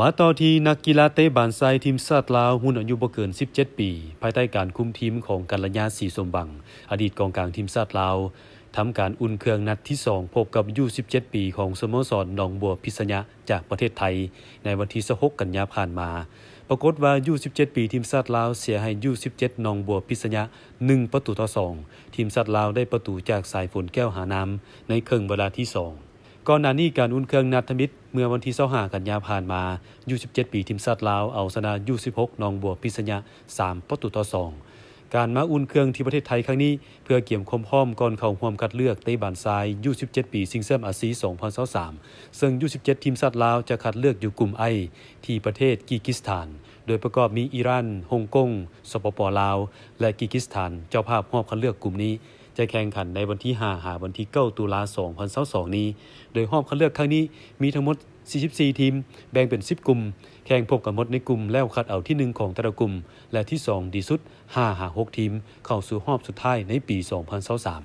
ມາຕໍ່ທີ່ນັກກິລາເຕະບານຊາຍທີມຊາດລາວ ຮຸ່ນອາຍຸບໍ່ເກີນສິບເຈັດປີ, ພາຍໃຕ້ການຄຸມທີມຂອງກັນລະຍາ ສີສົມຫວັງ, ອະດີດກອງກາງທີມຊາດລາວ, ທຳການອຸ່ນເຄື່ອງນັດທີສອງ ພົບກັບຢູສິບເຈັດປີຂອງສະໂມສອນໜອງບົວພິດຊະຍະ ຈາກປະເທດໄທ ໃນວັນທີຊາວຫົກ ກັນຍາຜ່ານມາ. ປາກົດວ່າຢູສິບເຈັດປີທີມຊາດລາວເສຍໃຫ້ຢູສິບເຈັດໜອງບົວພິດຊະຍະ ໜຶ່ງປະຕູຕໍ່ສອງ. ທີມຊາດລາວໄດ້ປະຕູຈາກສາຍຝົນ ແກ້ວຫານາມ ໃນເຄິ່ງເວລາທີສອງ. ກ່ອນໜ້ານີ້ການອຸ່ນເຄື່ອງນັດທຳອິດເມື່ອວັນທີຊາວຫ້າ ກັນຍາຜ່ານມາ, ຢູສິບເຈັດປີທີມຊາດລາວເອົາຊະນະຢູສິບຫົກໜອງບົວພິດຊະຍະ ສາມປະຕູຕໍ່ສອງ. ການມາອຸ່ນເຄື່ອງທີ່ປະເທດໄທຄັ້ງນີ້ ເພື່ອກຽມຄວາມພ້ອມກ່ອນເຂົ້າຮ່ວມຄັດເລືອກເຕະບານຊາຍຢູສິບເຈັດປີຊິງແຊ້ມອາຊີສອງພັນຊາວສາມ ເຊິ່ງຢູສິບເຈັດທີມຊາດລາວຈະຄັດເລືອກຢູ່ກຸ່ມ I ທີ່ປະເທດກີກິສຖານ ໂດຍປະກອບມີອີຣານ, ຮົງກົງ, ສປປ ລາວ ແລະ ກີກິສຖານ ເຈົ້າພາບຮອບຄັດເລືອກກຸ່ມນີ້ ຈະແຂ່ງຂັນໃນວັນທີຫ້າ ຫາວັນທີເກົ້າ ຕຸລາ ສອງພັນຊາວສອງນີ້. ໂດຍຮອບຄັດເລືອກຄັ້ງນີ້ມີທັງໝົດສີ່ສິບສີ່ທີມ, ແບ່ງເປັນສິບກຸ່ມ, ແຂ່ງພົບກັນໝົດໃນກຸ່ມ ແລ້ວຄັດເອົາທີໜຶ່ງຂອງແຕ່ລະກຸ່ມ ແລະ ທີສອງດີສຸດ ຫ້າຫາຫົກທີມ ເຂົ້າສູ່ຮອບສຸດທ້າຍໃນປີສອງພັນຊາວສາມ.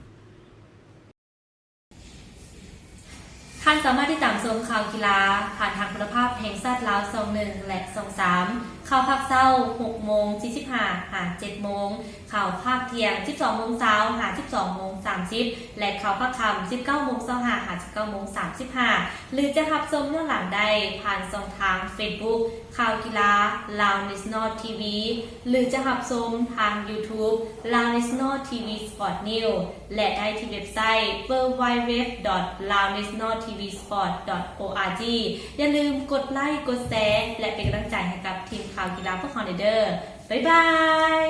ທ່ານສາມາດຕິດຕາມຊົມຂ່າວກິລາຜ່ານທາງໂທລະພາບແຫ່ງຊາດລາວ ຊ່ອງໜຶ່ງ ແລະ ຊ່ອງສາມ, ຂ່າວພາກເຊົ້າ ຫົກໂມງສີ່ສິບຫ້າ ຫາ ເຈັດໂມງ, ຂ່າວພາກທ່ຽງ ສິບສອງໂມງຊາວ ຫາ ສິບສອງໂມງສາມສິບ ແລະ ຂ່າວພາກຄ່ຳ ສິບເກົ້າໂມງຊາວຫ້າ ຫາ ສິບເກົ້າໂມງສາມສິບຫ້າ ຫຼື ຈະຮັບຊົມຍ້ອນຫຼັງໄດ້ຜ່ານຊ່ອງທາງເຟສບຸກ ຂ່າວກິລາ Lao National ທີ ວີ ຫຼື ຈະຮັບຊົມທາງ YouTube Lao National ທີ ວີ Sport News ແລະ ໄດ້ທີ່ເວັບໄຊ www.laonationaltvsport.org. ຢ່າລືມກົດໄລ, ກົດແຊ ແລະ ເປັນກຳລັງໃຈໃຫ້ກັບທີມຂ່າວກິລາພວກເຮົາແດ່ເດີ. ບາຍບາຍ.